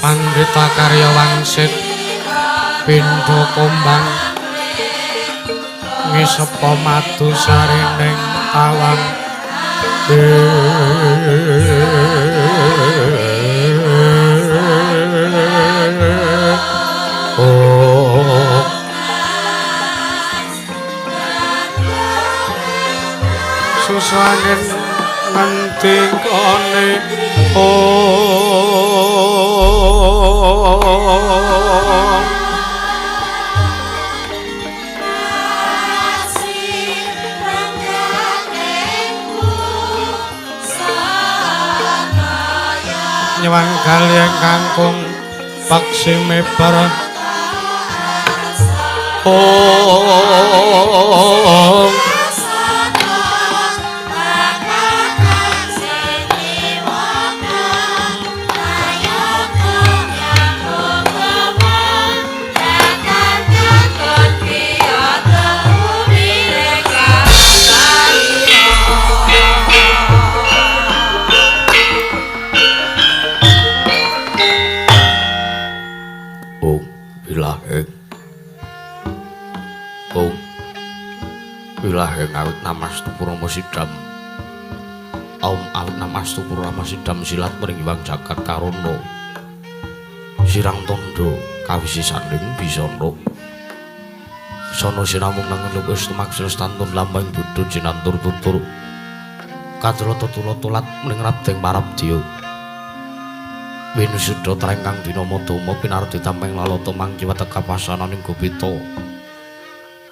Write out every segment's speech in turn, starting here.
Pandhita karya wangsit pindha kumbang ngisepa madu sarining tawang. Oh susu angin ngendi kone. Nyewang kalian kangkung paksi mebar. Oh awit namastu purama sidam. Aum awit namastu purama sidam silat mringgiwang jagat karana. Sirang tandha kawisi sanding bisana. Sana sinamung nang lupus tumaksa stantun lambang bodho jinantur tutur. Kacrata tula tulat mring rabdeng parabdya. Winusuda trengkang dina madama pinardi tampeng lalata mangkiwat kapasananing gupita.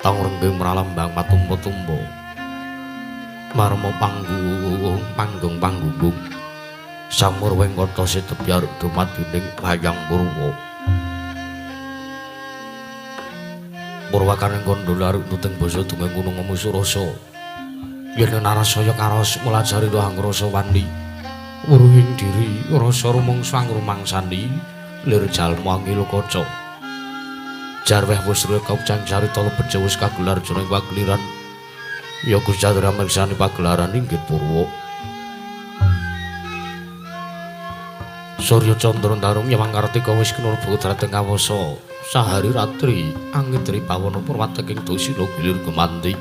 Tang renggeng mralambang matumpa-tumpa. Marma panggung panggung panggung. Samur wengkata sitebyar dumadining wayang purwa. Purwakaning kandha larut tuteng basa dungeng gunung Musurasa. Yen narasaya karos mulajari rohang rasa wani. Wuruhing diri rasa rumangsa ngrumangsani lir jalma angilo kaca. Jarweh wusruwe kaucang carita lebet wis kagelar jroning pageliran. Ya Gusti Chandra mirsani pagelaran inggih purwa. Surya Candra Ndarum Yawang Kartika wis kinurba dhateng kawasa. Sahari ratri angidri pawana purwateking dusila gilir gumanti.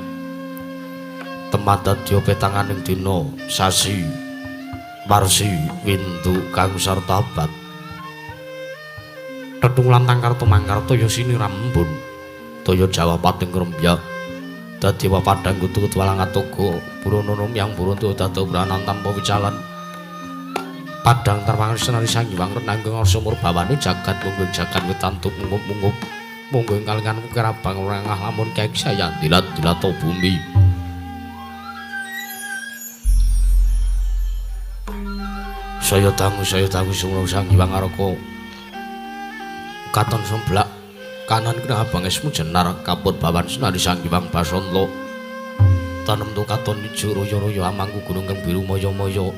Temadadya petanganing dina sasi warsi windu kang sarta abad. Tetung lantang karto mangkarto ya sini rambun toya Jawa pating krembyak dadi wapadang kutu walang atoga buronono yang burun tu dadi branan tanpa wicalan padang tarwangan senari sang hyang renanggung arsa murbawane jagat mungguh jagat witantu mungup-mungup mungguh kalingan kerabang rangah lamun kaik saya dilat-dilato bumi. Saya dangu sumra sang hyang araka katon semblak kanan kena abang esmu jenar kapur bawan senari sang hyang basanta tanem tu katon ijo royo-royo amangku gunung kang biru moyo-moyo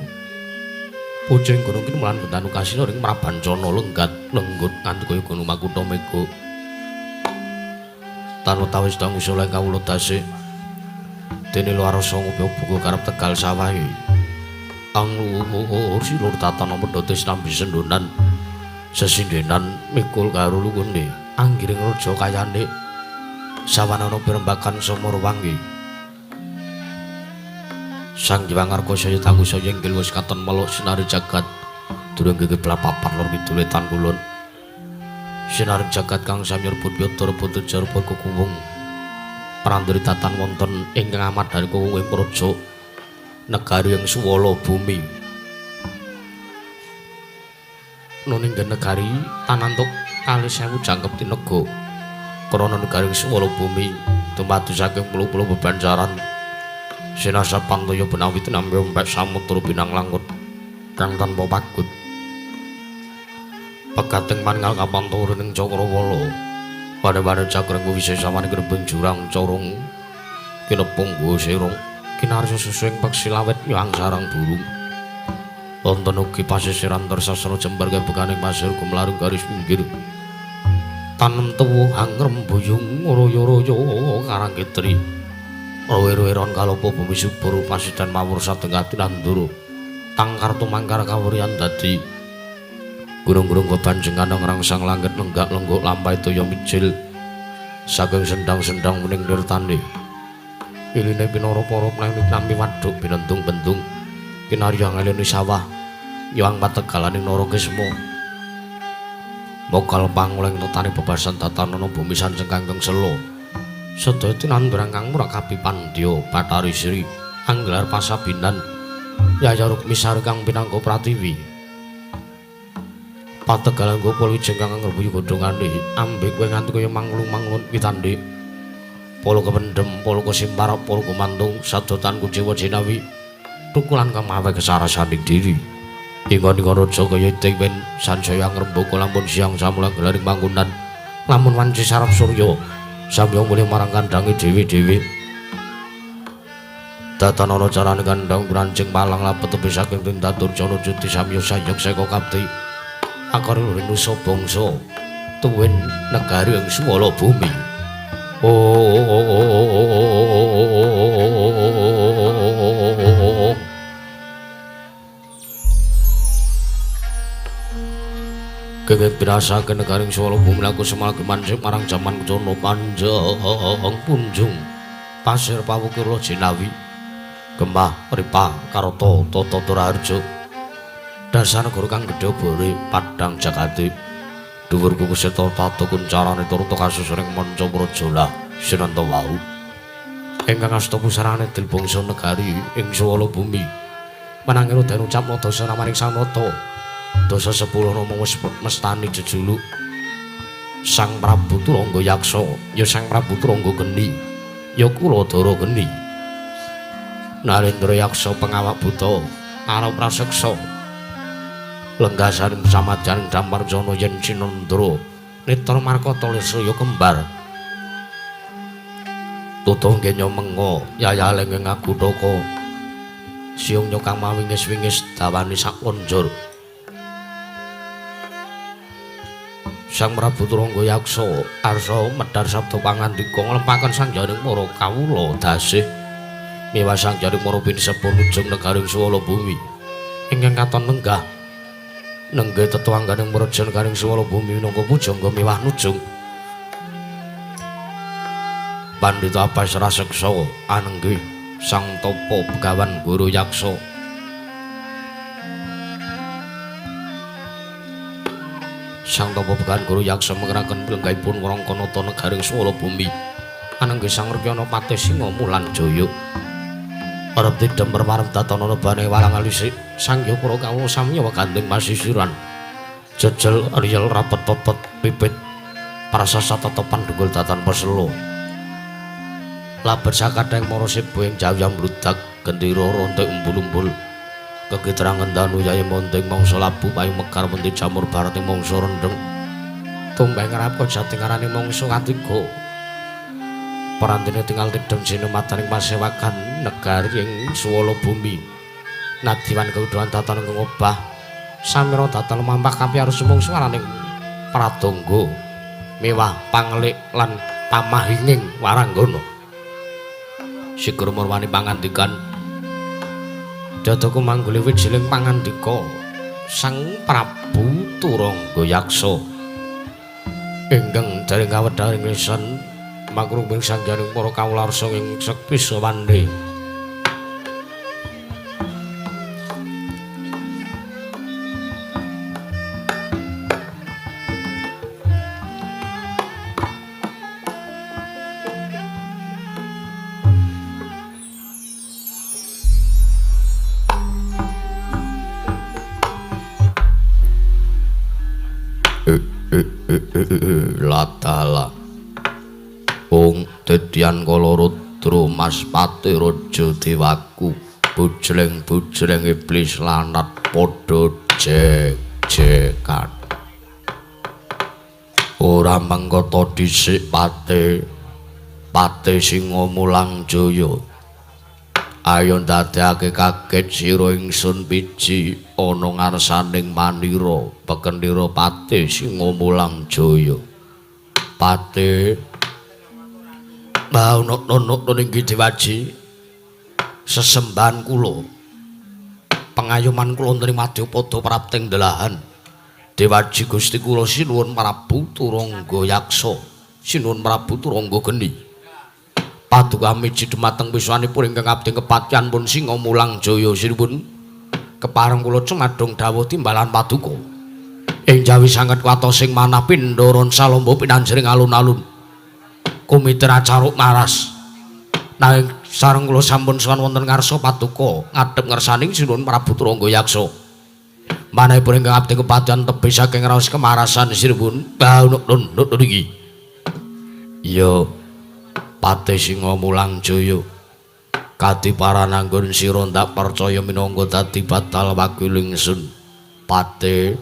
pucing gunung kini melan bentanu kasino ring mrabancana lenggat lenggut nganti kaya gunung makutha mega tanu tawis dangu soleh kawula dase dene luarasa ngopi buku karep tegal sawahe angluhur silur tatana pedhote sinambi sendonan sesindenan mikul karo lukune anggiring raja kayane sawanana pirembakan sumur wangi. Sang Hyang Arka saya dangu saya inggil wis katon meluk sinari jagat durung gegeblah papan lor kidul wetan kulon. Sinari jagat kang samyur budya putu jarpa kukuwung pranduri tatan wonten ingkang amadhani kuwung ing praja negari ing suwala bumi. Nuning negari tanantuk kalih sewu jangkep tinega krana negari suwala bumi dumadi saking puluh-puluh bebanjaran sinasa pantaya benawi tinampi ombak samudra binang langut kang tanpa pagut pegating mangal kapantara ning cakrawala Wane-wane cakreng wisesawane grembeng jurang corong kinepung serong kinarya susuing peksi lawet nyang sarang burung. Wonten ugi pasisiran tersasana jembar gebekaning pasir gumlaring garis pinggir. Tanem tuwuh angrembuyung royo-royo karang kitri. Rowe-roweron kalopo bumi subur pasidan mawur satengah tinandur. Tangkar tumangkar kawuryan dadi gunung-gunung bebanjengan ngrangsang langit lenggak-lenggok lampahe toya mijil. Saking sendang-sendang wening nirtane. Iline pinara para nami waduk binentung-bentung. Kinarya ngeleni sawah nyuwang pategalaning Narakisma. Mokal panguleng tetane bebasan tatanana bumi sanceng kangkeng sela. Sedaya tinandur kang murakabi pandya Bathari Sri anggelar pasabinan Yaya Rukmisari kang pinangka pratiwi. Pategalan gopol wijing kang ngrebuyu godhongane ambek kowe nganti kaya manglung-manglun witande. Polo kependhem, polo kesimpar, polo kumantung sadotan kuciwa jinawi. Tukulan kamawe kesarasaning diri. Ingon-ingon raja kaya dewen sansaya ngrembaka lamun siang samula gelaring panggonan lamun wanci sarap surya samya mulih marang kandhange dhewe-dhewe. Datanana carane kandhang brancing palang lapet tepi saking tindatur jana juti samya sayek seka kapti akar nusa bangsa tuwin negari ing swala bumi. Oh. Gegek binasa negaring swala bumi laku semalagi mancing marang jaman kecono panjang punjung pasir pawukir jinawi gemah ripah karata tata turaharja dasar negara kang gedhe bore padhang jagate dhuwur kukuseta tata kuncarane turta kasusuring manca praja sinanta wau ingkang asta pusarane dil bangsa negari ing swala bumi menanging udan ucap dasa namaring Sang Nata dasa 10 namung wis mestani jejuluk Sang Prabu Turangga Yaksa ya Sang Prabu Turangga Geni ya Kuladara Geni Narendra Yaksa pengawak buta arep raseksa lenggasaning samadyaning Damparjana yen Cinandra netra markata lesaya kembar tutung kenya menga yayaleng ing agutaka siung kang mawingis-wingis dawane sakonjur. Sang Prabu Turangga Yaksa arsa medhar sabda pangandika nglempaken sangjaning para kawula dasih miwah sangjaning para pinisepun ujung negaring swala bumi ingkang katon lenggah nenggih tetuangganing praja negaring swala bumi minangka pujangga miwah nujung. Pandhita Abbas raseksa anenggih Sang Tapa Begawan Guru Yaksa. Sang Tapa Begawan Guru Yaksa mengeraken lenggahipun Warangkanata negaring swala bumi anenggih Sang Rekyana Patih Singa Mulan Jaya. Arep tidhem permarep datanana bane walang alisik sangya para kawula samya wegandeng pasisiran jejel riyel rapet pepet pipit prasasa tetepan dengkul datan peselo labet sakadheng mara sebo ing jawya mbludak gendera rontek umbul-umbul kekitrangan danu yayi monting mangsa labu payu mekar menti jamur barating mangsa rendheng tumbeng ngrapka jati ngarani mangsa katiga parantine tinggal tidhem sinemataning pasewakan negari ing swala bumi nadiwan keudhuhan datan ngobah samira datan lumampah kapiyarsa mungsu araning pradangga mewah panglik lan pamahinging waranggana. Sikur murwani pangandikan dadaku mangguli wijiling pangandika Sang Prabu Turangga Yaksa ingkang dereng kawedharing lisan makruming sangjaning para kawularsa ing sekti sawande. Latala Ong dedian kala rudra Maspati raja dewaku bujleng-bujleng iblis lanat padha jek-jekan. Ora mengkoto dhisik Pate. Pate Singa Mulang Jaya. Ayo ndadekake kaget sira ingsun piji ana ngarsaning manira pekendira Pate Singa Mulang Jaya. Pate Mbah nok-nok ninggi Dewaji sesembahan kula pengayoman kula wonten ing madyapada prapting delahan Dewaji Gusti kula sinuwun Prabu Turangga Yaksa, sinuwun Prabu Turangga Geni. Paduka miji dumateng wiswanipun ingkang abdi kepatihan pun Singa Mulang Jaya sinuwun kepareng kula cumadung dawuh timbalan paduka. Ing jawi sanget kuwatosing manah pindharan salomba pinanjering alun-alun. Kumitra caruk maras. Nanging sareng kula sampun sowan wonten ngarsa paduka ngadhep ngersaning sinuwun Prabu Turangga Yaksa. Manahipun ingkang abdi kepatihan tebih saking raos kemarasan sinuwun baunuk niki. Iya, Pate Singa Mulang Jaya. Kadi parananggon sira ndak percaya minangka dadi batal wakil ingsun. Pate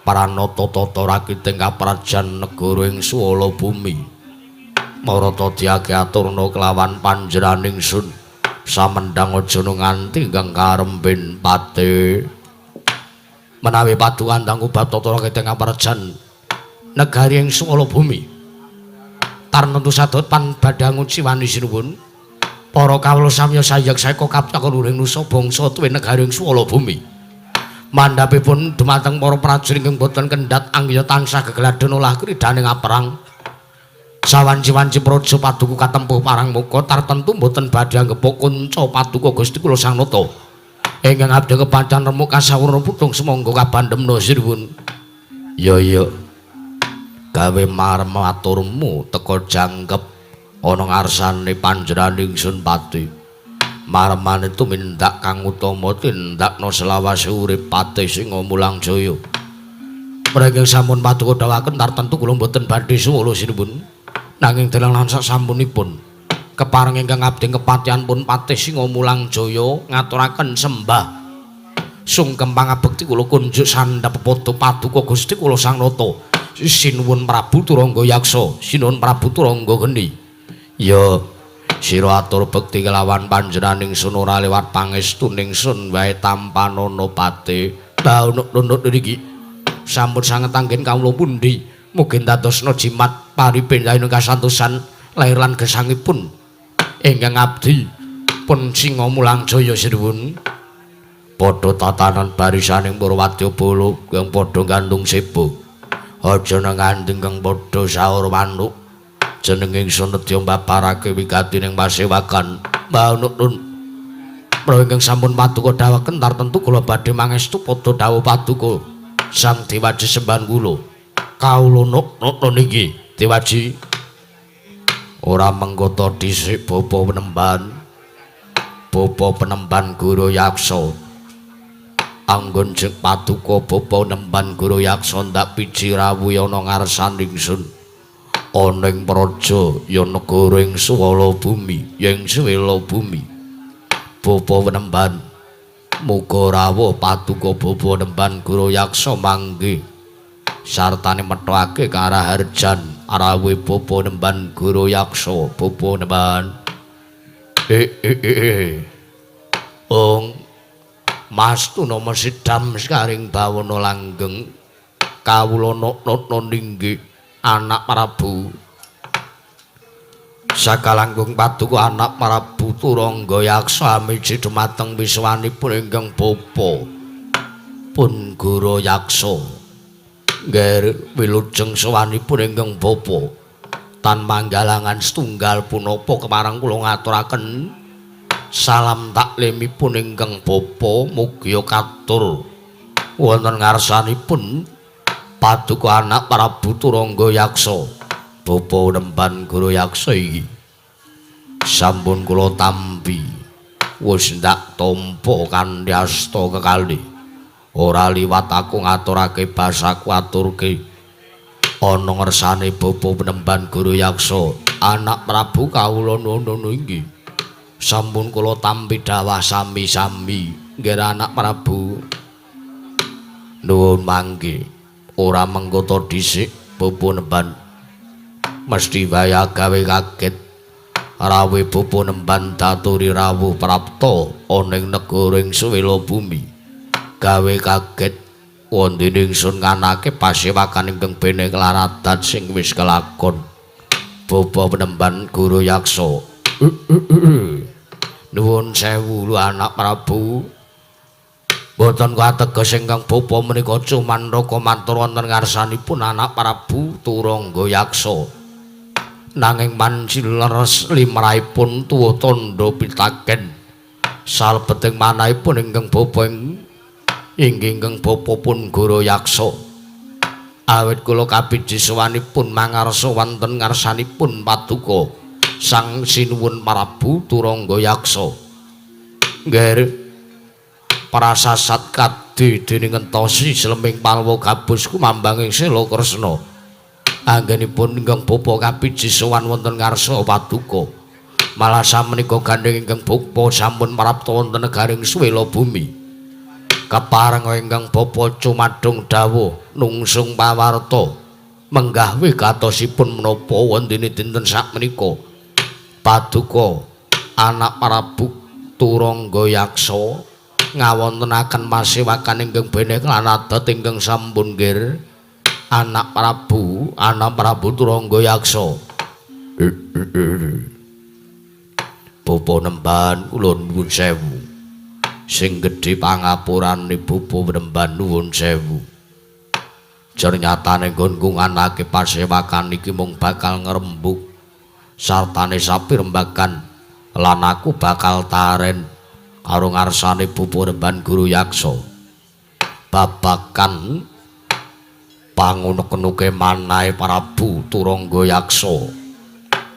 pranata tata rakiting kaprajan negara ing swala bumi. Marata diake aturna kelawan panjenengan ingsun. Samendhang aja nganti ingkang karemben Pate. Menawi paduka ndang ubab tata rakiting kaprajan negari ing swala bumi. Tarnentu sadot pan badha nguciwani sinuwun. Para kawula samya sayek saeka kapcakon luring nusa bangsa tuwin negari ing swala bumi. Mandhapipun dumateng para prajurit ingkang boten kendhat angya tansah gegladhen olah kridhaning aperang. Sawanci-wanci praja paduka katempuh parang muka tartentu boten badhe anggepuk kunca paduka Gusti kula Sang Nata. Ingkang abdi kepancan remuk kasawurna putung sumangga kabandhemna sinuwun. Ya ya. Gawe marem aturmu teka jangkep ana ngarsane panjenengan ingsun Pati. Maremane tumindak kang utama tindakna selawase urip Pati Singa Mulang Jaya. Mrenging sampun paduka dawuhaken tartentu kula mboten badhe suwala sinuwun. Nanging dalang lan sasampunipun kepareng ingkang abdi kepatihan pun Patih Singa Mulang Jaya ngaturaken sembah sungkem pangabekti kula kunjuk sandhap pepadha paduka Gusti kula Sang Nata. Sinuwun Prabu Turangga Yaksa, sinuwun Prabu Turangga Geni. Ya, sira atur bekti kelawan panjenengan ingsun ora liwat pangestu ningsun wae tampanana Pate. Baunuk-nunuk niki sampun sanget anggen kawula pundi. Mugi dadosna jimat paripindahin kasantosan lair lan gesangipun ingkang abdi pun Singa Mulang Jaya sinuwun. Padha tatanan barisaning para wadyabala kang padha gandung seba. Aja nganti kang padha saur manuk. Jeneng ingsun nedya mbabarake wigati ning pasewakan. Baunuk nun. Menawi ingkang sampun paduka dawuhaken tartentu kula badhe mangestu padha dawuh paduka Sang Dewaji sembahan kula. Kawula nuk-nuk niki Dewaji. Ora mengkoto dhisik bapa penemban. Bapa penemban Guru Yaksa. Anggon jeng paduka bapa nemban Guru Yaksa ndak piji rawuh ana ngarsan ingsun. Ana ing praja ya negara ing swala bumi, ya ing swela bumi. Bapa penemban muga rawuh paduka bapa nemban Guru Yaksa mangke sartane methokake karaharjan arawuhe bapa nemban Guru Yaksa. Bapa nemban Ong Mas Tunama sidam sekaring bawana langgeng kawula nok-nokno ninggih anak Prabu. Sakalangkung paduka anak Prabu Turangga Yaksa amiji dumateng wiswanipun ingkang bapa pun Guru Yaksa. Ngger wilujeng sowanipun ingkang bapa tan manggalangan setunggal punapa kepareng kula ngaturaken salam taklimipun ingkang bapa mugia katur wonten ngarsanipun paduka anak Prabu Turangga Yaksa. Bapa nemban Guru Yaksa iki sampun kula tampi wis ndak tampa kanthi asta kekalih. Ora liwat aku ngaturake basaku aturke ana ngersane bapa penemban Guru Yaksa anak Prabu kawula nuwun inggih sampun kula tampi dawah sami-sami nggih anak Prabu nuwun mangke ora mengkoto dhisik Bapa Nemban mesti wae gawe kaget. Rawuh Bapa Nemban daturi rawuh prapta ana ing negara ing Suwela Bumi. Gawe kaget wondene ingsun nganake pasewakan ingkang bene kelaradan sing wis kelakon. Bapa Nemban Guru Yaksa. Nuwun sewu lho anak Prabu. Boten kateges ingkang bapa menika cumanraka matur wonten ngarsanipun anak Prabu Turangga Yaksa. Nanging manci leres limrahipun tuwa tandha pitaken. Salebeting manahipun ingkang bapa inggih ingkang bapa pun Guru Yaksa. Awit kula kapiji sowanipun mangarsa wonten ngarsanipun paduka Sang Sinuwun Prabu Turangga Yaksa. Nggih, prasasat kadhi dening ngentosi sleming palwa gabus kumambanging sela Kresna. Anggenipun ingkang bapa kapiji sowan wonten ngarsa paduka. Malah samenika gandheng ingkang bapa sampun prapta wonten negaring Suwela Bumi. Kepareng ingkang bapa cumadung dawuh nungsung pawarta menggah wigatosipun menapa wondene dinten sakmenika. Paduka anak Prabu Turangga Yaksa ngawontenaken pasewakan ingkang bene lan adat ingkang sampun nggir. Anak Prabu, anak Prabu Turangga Yaksa. Bapa Nemban kula nuwun sewu. Sing gedhe pangapurane Bapa Nemban nuwun sewu. Jernyatane nggonku nganake pasewakan iki mung bakal ngrembug sartane sapi rembagan lan aku bakal taren karo ngarsane Bapa Nemban Guru Yaksa. Babakan pangunek-unuke manahe Prabu Turangga Yaksa.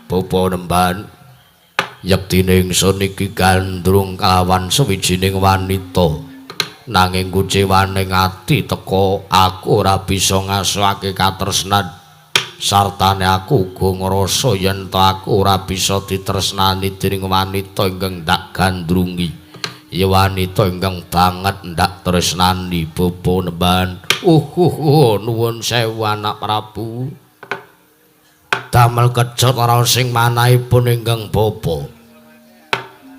Bapa Nemban, yektine ingsun iki gandrung kalawan sawijining wanita. Nanging kuciwaning ati teka aku ora bisa ngasokake katresnan. Sartane aku uga ngrasa yen ta aku ora bisa ditresnani dening wanita ingkang ndak gandrungi. Ya wanita ingkang banget ndak tresnani Bapa Nemban. Nuwun sewu anak Prabu. Damel kejot raos sing manahipun ingkang bapa.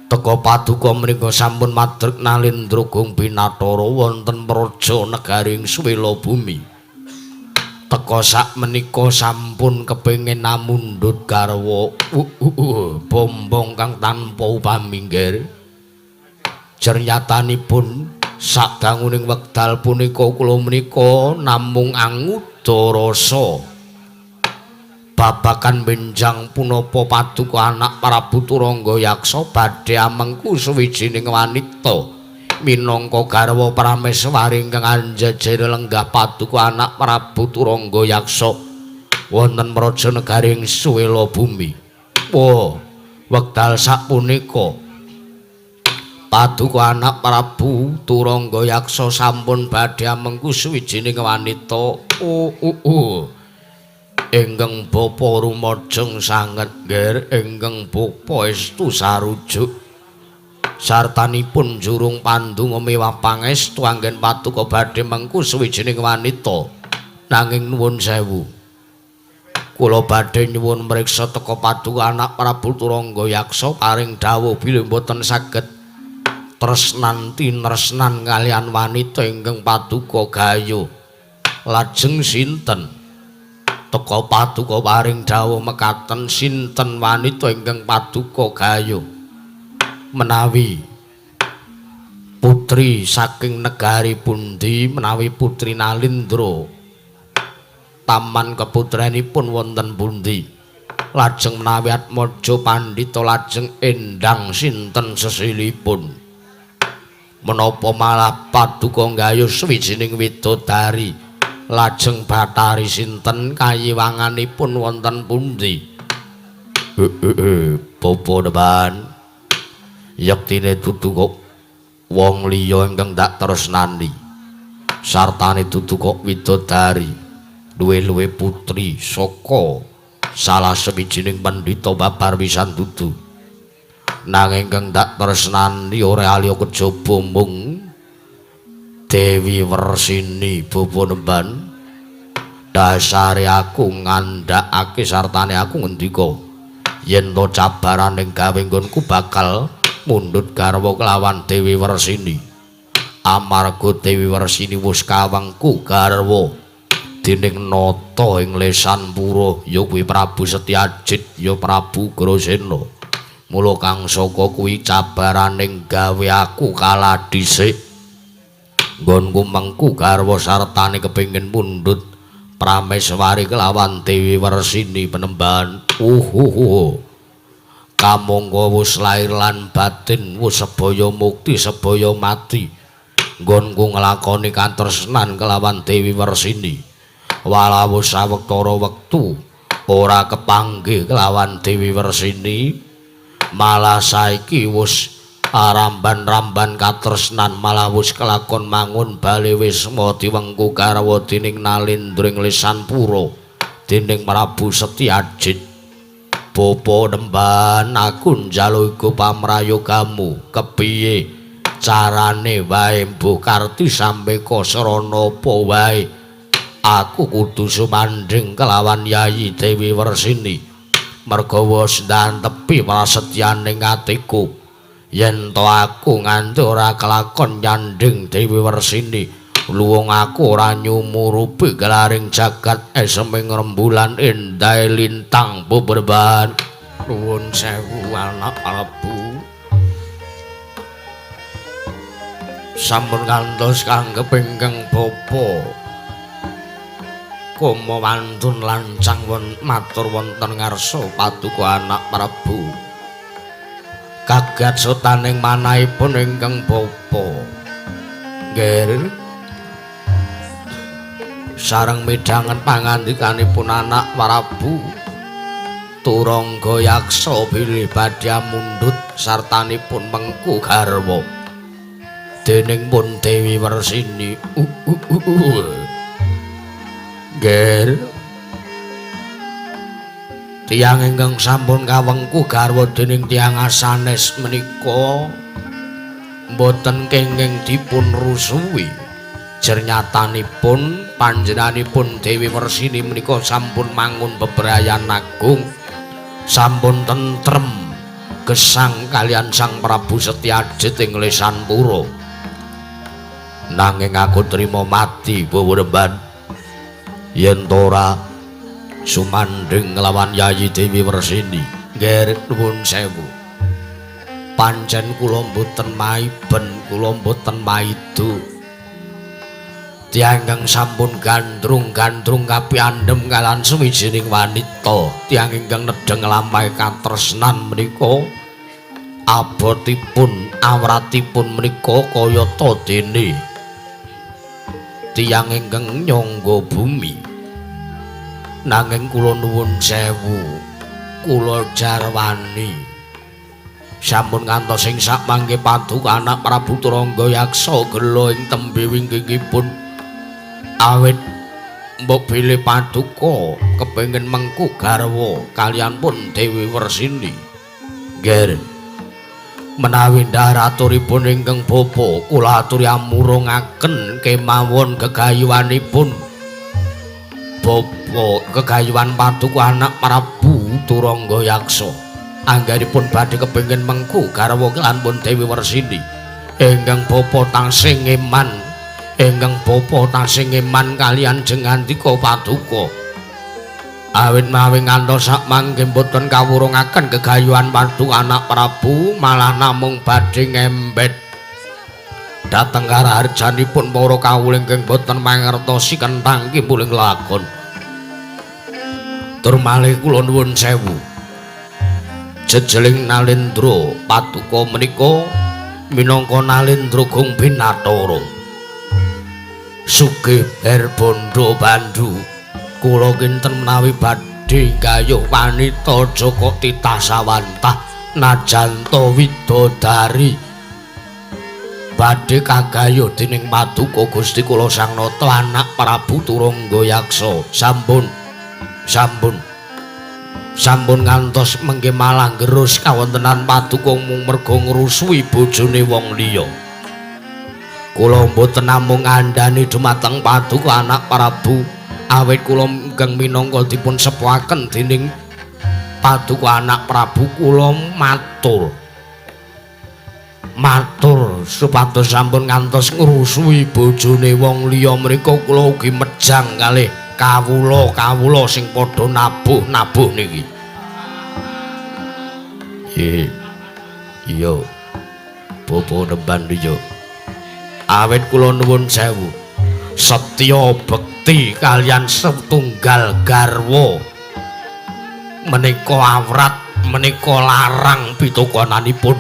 Teka paduka menika sampun madreg Nalindra Gung Binathara wonten praja negaring Suwela Bumi. Teka sakmenika sampun kepengin namundhut garwa bombong kang tanpa upaminggir. Jernyatanipun sadanguning wekdal punika kula menika namung anguda rasa babagan benjang punapa paduka anak Prabu Turangga Yaksa badhe amengku sawijining wanita minangka garwa prameswari ingkang anjejere lenggah paduka anak Prabu Turangga Yaksa wonten praja negaring Suwela Bumi. Wah, wekdal sapunika paduka anak Prabu Turangga Yaksa sampun badhe amengku sawijining wanita. Ingkang bapa rumajeng sanget nggih, ingkang bapa estu sarujuk. Sartanipun jurung pandonga mewah pangestu anggen paduka badhe mengku sawijining wanita. Nanging nuwun sewu, kula badhe nyuwun mriksa teka paduka anak Prabu Turangga Yaksa paring dawuh bilih mboten saged tresnan tinresnan kalian wanita ingkang paduka gayuh. Lajeng sinten? Teka paduka paring dawuh mekaten sinten wanita ingkang paduka gayuh? Menawi putri saking negari pundi? Menawi putri Nalindra taman keputrenipun wonten pundi? Lajeng menawi Atmaja pandhita lajeng endang sinten sesilipun? Menapa malah paduka nggayuh sawijining widodari? Lajeng Bathari sinten kayiwanganipun wonten pundi? Bapa Nemban, yektine dudu kok wong liya ingkang dak tresnani. Sartane dudu kok widodari, luwe-luwe putri saka salah sawijining pandhita babar wisan dudu. Nanging ingkang dak tresnani ora aliya kejaba mung Dewi Wersini. Bapa Nemban, Dasare aku ngandhakake sartane aku ngendika yen to cabaraning gawe nggonku bakal mundhut garwa kelawan Dewi Wersini. Amarga Dewi Wersini wis kawengku garwa dening nata ing lesan pura, ya kuwi Prabu Setyajid, ya Prabu Ugrasena. Mula kang saka kuwi cabaraning gawe aku kalah dhisik. Nggonku mengku garwa sartane kepengin mundhut prameswari kelawan Dewi Wersini penemban. Uhuhu. Kamangka wis lair lan batin wis sebaya mukti sebaya mati. Nggonku nglakoni katresnan kelawan Dewi Wersini. Walau sawetara wektu ora kepanggih kelawan Dewi Wersini, malah saiki wis aramban-ramban katresnan, malah wis kelakon mangun bali wisma diwengku garwa dening Nalendra ing lesan pura dening Prabu Setyajid. Bapa nemban aku njaluk iku pamrayogamu, kepiye carane wae mbuh karti sambeka srana apa wae aku kudu sumandhing kelawan Yayi Dewi Wersini. Merga wis ndantepi prasetyaning atiku yen to aku nganti ora kelakon nyandhing Dewi Wersini, luwung aku ora nyumurupi gelaring jagat eseming rembulan endahe lintang buberban. Nuwun sewu anak Prabu, sampun kantos kanggep ingkang bapa koma wantun lancang won matur wonten ngarsa paduka anak Prabu. Kagat sotaning manahipun ingkang bapa. Nggih. Sareng midhanget pangandikanipun anak Prabu Turangga Yaksa bilih badhe mundhut sartanipun mengku garwa dening pun Dewi Wersini. Nggih. Tiyang ingkang sampun kawengku garwa dening tiyang asanes menika mboten kenging dipun rusuhi. Jernyatanipun panjenenganipun Dewi Wersini menika sampun mangun bebrayan agung, sampun tentrem gesang kalian Sang Prabu Setyajid ing lesan pura. Nanging aku trima mati weweremban yen to ora sumandhing nglawan Yayi Dewi Wersini. Nggih, nuwun sewu. Pancen kula mboten maiben, kula mboten maido. Tiyang ingkang sampun gandrung-gandrung kapiandhem kalian sawijining wanita, tiyang ingkang nedheng nglampahi katresnan menika abotipun awratipun menika kayata dene tiyang ingkang nyangga bumi. Nanging kula nuwun sewu, kula jarwani sampun ngantos ing sakmangke paduka anak Prabu Turangga Yaksa gela ing tembe wingkingipun. Awit mbok bilih paduka kepengin mengku garwa kalian pun Dewi Wersini. Nggih. Menawi ndhar aturipun ingkang bapa kula aturi amurungaken kemawon gegayuhanipun bapa, gegayuhan paduka anak Prabu Turangga Yaksa. Anggenipun badhe kepengin mengku garwa kalian pun Dewi Wersini. Ingkang bapa tansih ngeman, ingkang bapa tansih ngeman kalian jengandika paduka. Awit mawi ngantos sakmangke mboten kawurungaken gegayuhan paduka anak Prabu, malah namung badhe ngembet dhateng karaharjanipun para kawula ingkang boten mangertosi kenthang kimpuling lakon. Tur malih kula nuwun sewu, jejeling Nalendra paduka menika minangka Nalendra Gung Binatara sugih ber bondo bandu. Kula kinten menawi badhe gayuh wanita Jaka titah sawantah najan ta widodari badhe kagayuh dening paduka Gusti kula Sang Nata anak Prabu Turangga Yaksa. Sampun, sampun, sampun ngantos mengke malah nggerus kawontenan paduka mung merga ngrusuhi bojone wong liya. Kula mboten namung ngandhani dumateng paduka anak Prabu, Awit kula ingkang minangka dipun sepuhaken dening paduka anak Prabu kula matur. Matur supados sampun ngantos ngrusuhi bojone wong liya mriku kula ugi mejang kalih kawula-kawula sing padha nabuh-nabuh niki. Iya. Bapak nemban iya. Awit kula nuwun sewu. Setya bekti kaliyan setunggal garwa. Menika awrat, menika larang pitukonanipun.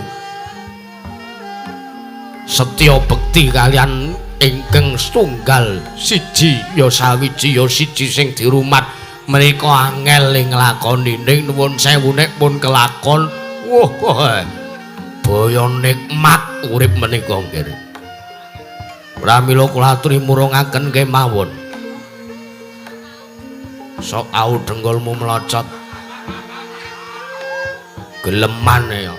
Setya bekti kaliyan ingkang setunggal siji ya sawiji ya siji sing dirumat menika angel ing nglakoni ning nuwun sewu nek pun kelakon wah baya nikmat urip menika nggih. Pramila kula aturi murungaken kemawon. Sok au dengkulmu melocot. Geleman ya.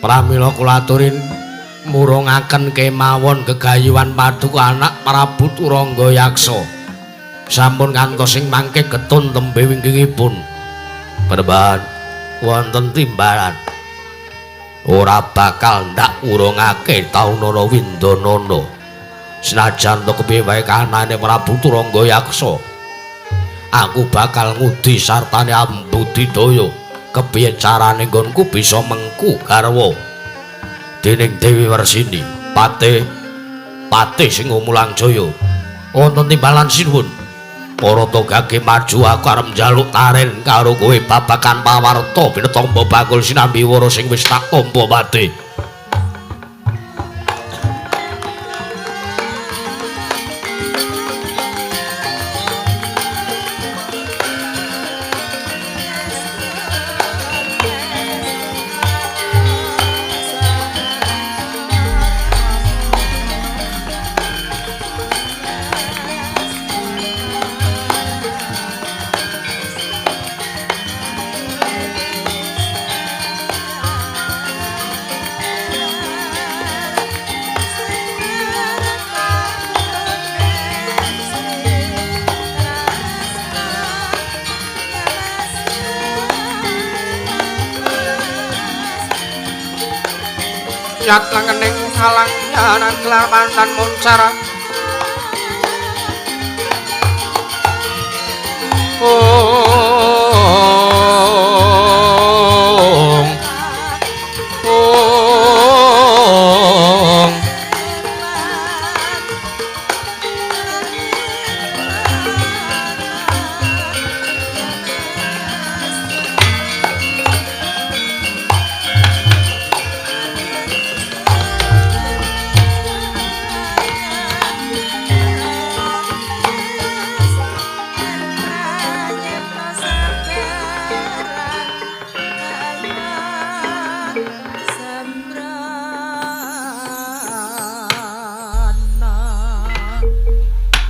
Pramila kula aturi murungaken kemawon gegayuhan paduka anak Prabu Turangga Yaksa. Sampun ngantos sing mangke getun tembe wingkingipun. Penemban wonten timbalan. Ora bakal ndak urungake taunana Windanana. Senajan to kepiye wae kahanane Prabu Turangga Yaksa, aku bakal ngudi sartane ambudidaya. Kepiye carane nggonku bisa mengku garwa dening Dewi Wersini? Patih, patih sing Mulang Jaya. Wonten timbalan sinuwun. Para togage maju, aku arep njaluk taren karo kowe babagan pawarta pinetomba bakul sinambi wara sing wis tak tampa mati. Yat langening alang yanan kelaman muncara. Ong ong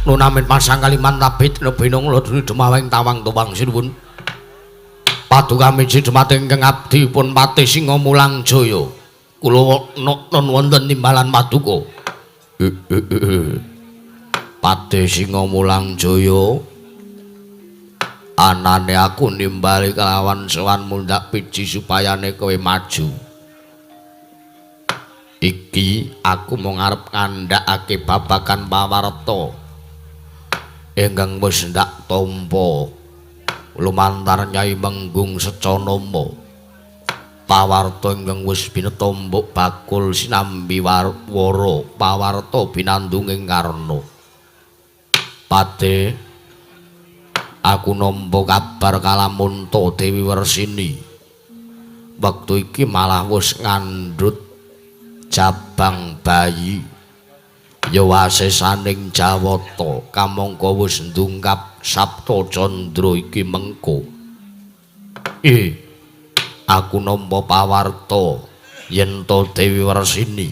Nunamin pasang kaliman tabit nebinung lodri demaweng tawang tuwang sinuwun. Paduka miji dumateng ingkang abdi pun Patih Singa Mulang Jaya. Kula non wonten timbalan paduka. Patih Singa Mulang Jaya, anane aku nimbali kelawan sowan mundhak piji supayane kowe maju. Iki aku mung arep ngandhakake babagan pawarta ingkang wis ndak tampa lumantar Nyai Menggung Secanama. Pawarta ingkang wis binetombok bakul sinambi wara, pawarta binandunging karna. Patih, aku nampa kabar kalamunta Dewi Wersini wektu iki malah wis ngandhut jabang bayi. Ya wasesaning Jawata kamangka wis ndungkap Sapta Candra iki mengko. Aku nampa pawarta yen to Dewi Wersini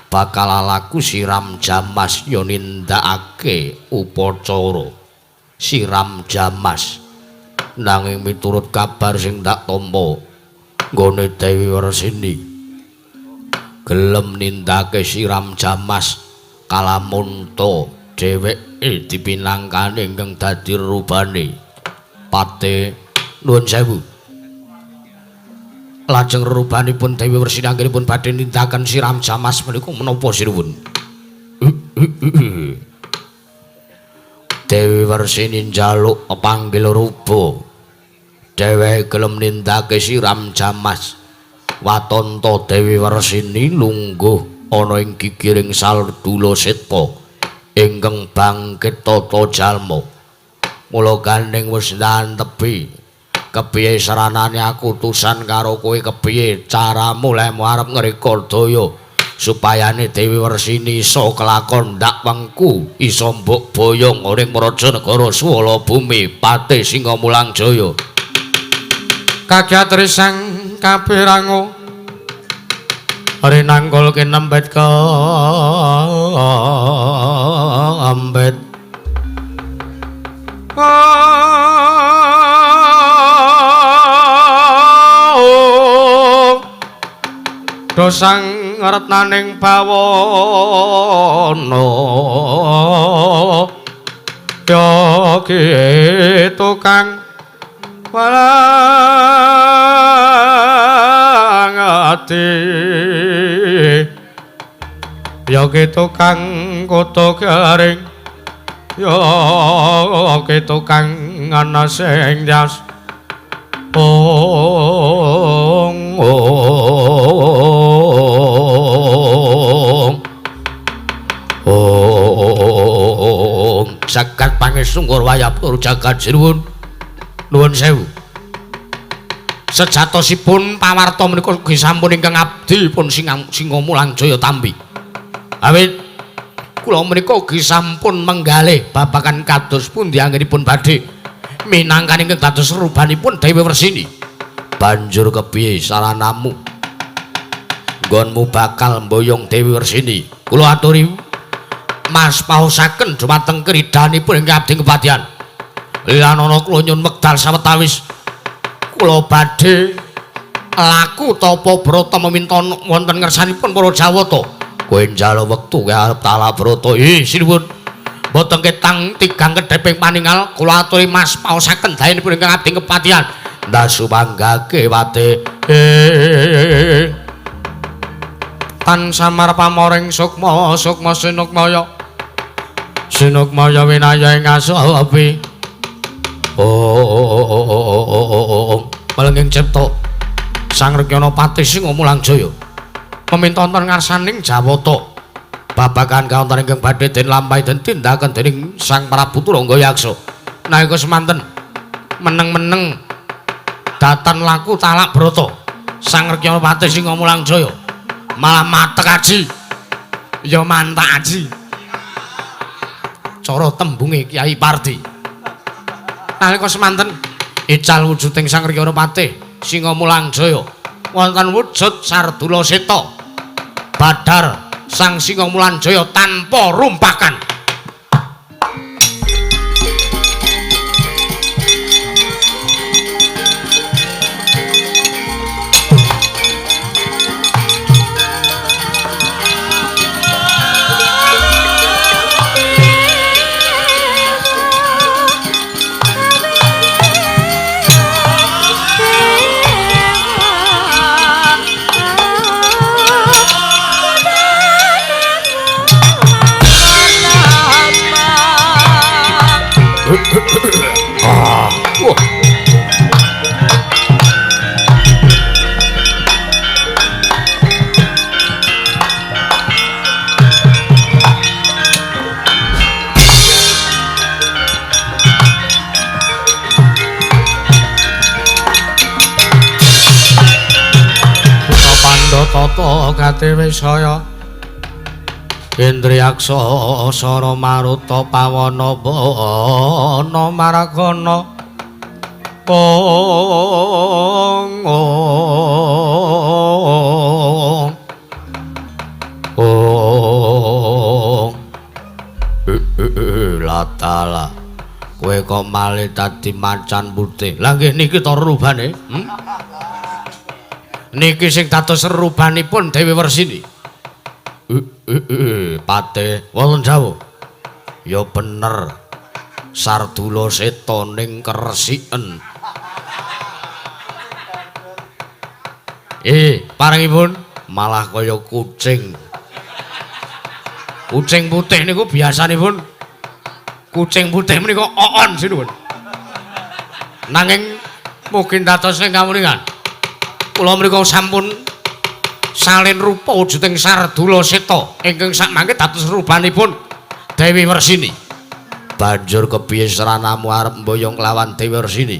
bakal laku siram jamas ya nindakake upacara siram jamas. Nanging miturut kabar sing tak tampa nggone Dewi Wersini gelem nindakake siram jamas kalamunta Dheweke dipinangkani ingkang dadi rubane. Pate nuwun sewu. Lajeng rubanipun Dewi Wersini anggenipun badhe nindakaken siram jamas menika menapa sinuwun? Dewi Wersini njaluk panggil ruba. Dheweke gelem nindakake siram jamas. Watanta Dewi Wersini lungguh ana ing gigiring Sardula Seta ingkang bangkit tata jalma. Mula gandeng wis ndantepi kepiye saranane aku utusan karo kowe, kepiye caramu lehmu arep ngreka daya supayane Dewi Wersini iso kelakon ndak wengku iso mbok boyong ring praja negara Swala Bumi Pate Singamulang Jaya. Kagyat risang kapirango rinanggul kinembet kembet. Dosang retnaning bawana ya ki tukang walang ati ya ki tukang kutu garing ya ki tukang ana sing jas ong ong ong jagat pangesungkur wayah pur jagat sinuwun nuwun sewu. Sejatosipun pawarta menika ugi sampun ingkang abdi pun Singamulang Jaya tampi. Awit kula menika ugi sampun menggalih babagan kados pundi anggenipun badhe minangkani ingkang dados rubanipun Dewi Wersini. Banjur kepiye saranamu? Nggonmu bakal mboyong Dewi Wersini. Kula aturi mas paosaken dumateng kridanipun ingkang abdi kepatihan. Lan ana kula nyuwun wekdal sawetawis kula badhe laku tapa brata meminta wonten ngersanipun para Jawata. Kowe njaluk wektu kowe arep tala brata. Ih sinuwun. Mboten ketang tigang kedheping paningal kula aturi mas paosaken dayanipun ingkang abdi kepatihan. Ndas sumanggake wate. Tan samar pamoring sukma sukma sinukmaya. Sinukmaya winaya ing asapi. Oh, melenging cipta Sang Rekyana Pati Singamulang Jaya meminta wonten ngarsaning Jawata babagan kawontenan ingkang badhe den lampahi den tindakaken dening Sang Prabu Turangga Yaksa. Nalika semanten meneng-meneng datan laku talak brata Sang Rekyana Pati Singamulang Jaya malah matek aji ya mantak aji cara tembunge Kyai Pardi. Nalika semanten ical wujuding Sang Rekyana Patih Singamulang Jaya wonten wujud Sardula Seta badhar Sang Singamulang Jaya tanpa rumpakan. Tata gati wisaya Indriyaksa sara maruta pawana bana maragana ong ong ong latala kowe kok malih dadi macan putih. Lah nggih niki to rubane. Niki sing dados rubanipun Dewi Wersini. Pate wonten jawah. Ya bener. Sardula Seta ning keresiken. Parengipun malah kaya kucing. Kucing putih niku biasanipun kucing putih menika oon sinuwun. Nanging mugi dados ing kawuningan. Kula mriku sampun salin rupa wujuding Sardula Seta ingkang sakmangke dados rupanipun Dewi Wersini. Banjur kepiye sranamu arep mboyong kelawan Dewi Wersini?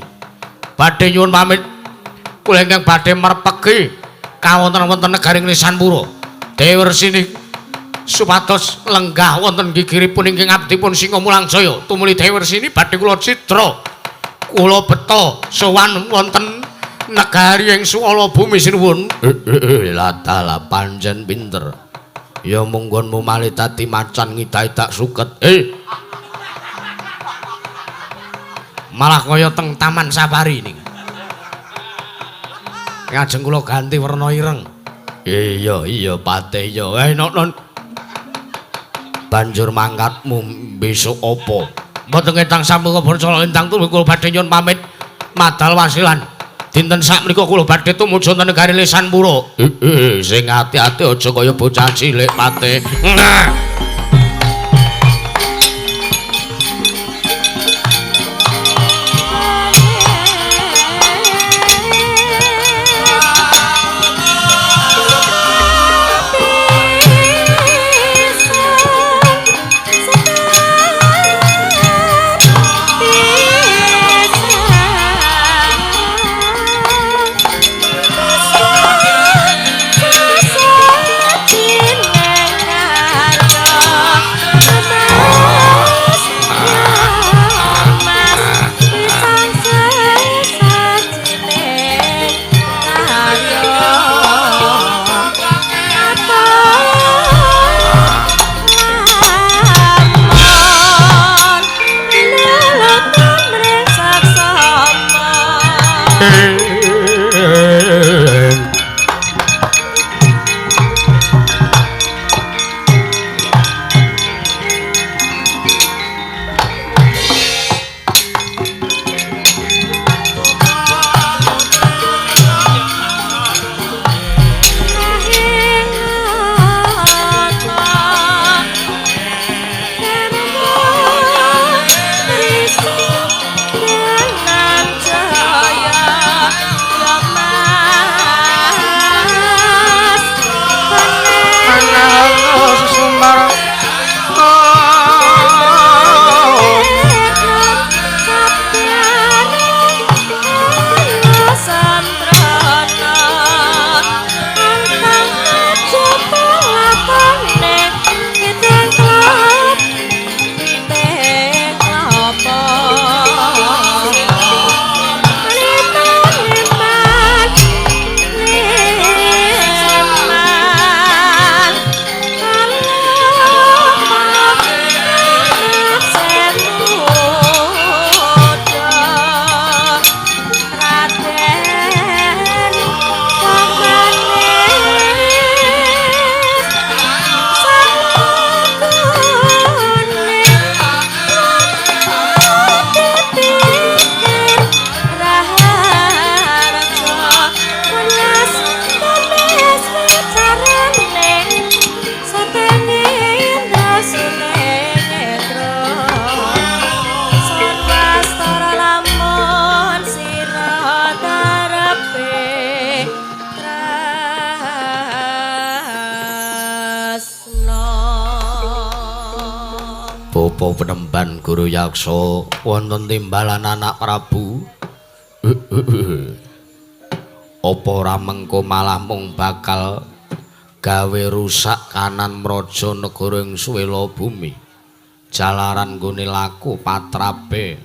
Badhe nyuwun pamit kula ingkang badhe merpegi kawonten-wonten negari Lisanpura. Dewi Wersini supados lenggah wonten gigiripun ingkang abdipun Singa Mulang Jaya. Tumuli Dewi Wersini badhe kula cidra kula beta sowan wonten negari ing Suwala Bumi sinuwun. Latala pancen pinter. Ya munggonmu malih dadi macan ngidak-idak suket. Malah kaya teng Taman Safari niki. Ngajeng kula ganti werna ireng. Iya iya patih iya. Non. Banjur mangkatmu besok apa? Mboten ngetang sampun kabar lintang tuluy kula badhe nyuwun pamit madal wasilan. Dinten sakmenika kula badhe tumuju wonten negari Lisanpura. Sing ati-ati aja kaya bocah cilik patih. Penemban Guru Yaksa wonten timbalan anak Prabu. Apa ora mengko malah mung bakal gawe rusak kanan mraja negara ing Suwela Bumi. Jalaran nggone laku patrape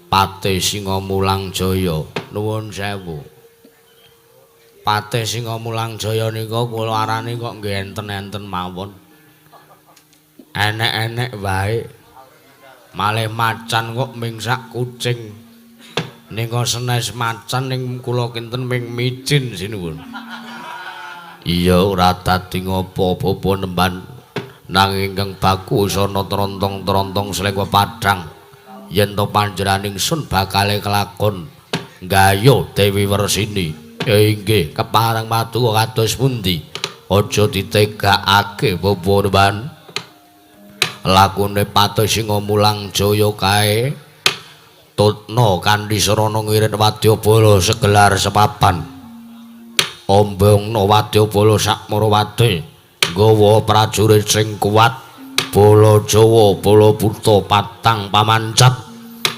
Patih Singa Mulang Jaya. Nuwun sewu. Patih Singa Mulang Jaya nika kula arani kok nggih enten-enten mawon. Enek-enek wae. Malih macan kok ming sak kucing. Nika senes macan ning kula kinten ming micin sinuwun. Iya ora dadi ngopo-apa nemban Nanging ingkang baku ana trontong-trontong sling pepadhang yen to panjenengan ingsun bakale kelakon nggayuh Dewi Wersini. Ya inggih, kepareng paduka kados pundi? Aja ditegakake Bapak Nemban. Lakune Patih Singa Mulang Jaya kae tutna kanthi sarana ngirit wadyabala segelar sepapan. Ombongna wadyabala sakmara wate nggawa prajurit sing kuat, bala Jawa, bala buta patang pamancat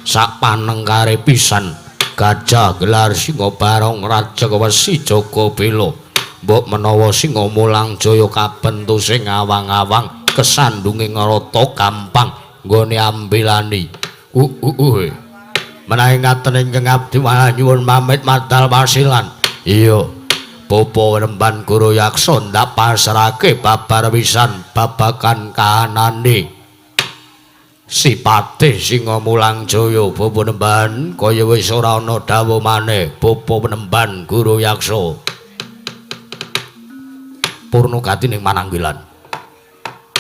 sak panengkare pisan. Gajah gelar Singa Barong Raja Wesi Jaga Bela. Mbok menawa Singa Mulang Jaya kabentu sing awang-awang kesandunge ngrata gampang nggone ambilani. Menawi ngaten ingkang abdi malah nyuwun pamit madal pasilan. Iya. Bapa Nemban Guru Yaksa ndak pasrahke babar pisan babagan kahanane. Sipate Singa Mulang Jaya Bapa Nemban kaya wis ora ana dawuh maneh Bapa Nemban Guru Yaksa. Purna gati ning mananggilan.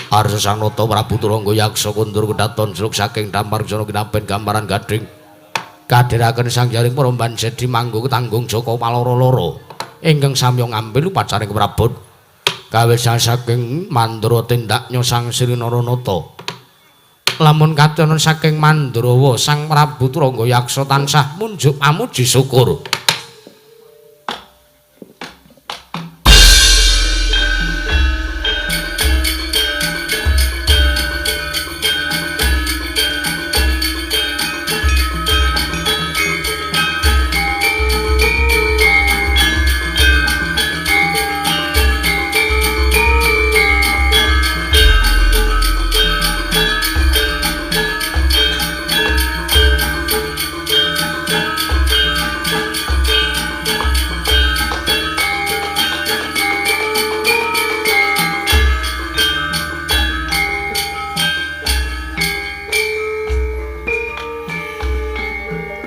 Arsa Sang Nata Prabu Turangga Yaksa kundur kedaton sluk saking dampar jana kinapen gambaran gading. Kadhiraken Sang Jaring Paramban Sedi manggo ketanggung Jaka Paloro-loro ingkang samya ngambil upacaring Prabon. Kawis saking Mandra tindaknya Sang Sri Naranata. Lamun katon saking Mandrawa Sang Prabu Turangga Yaksa tansah munjuk pamuji syukur.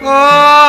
Oh!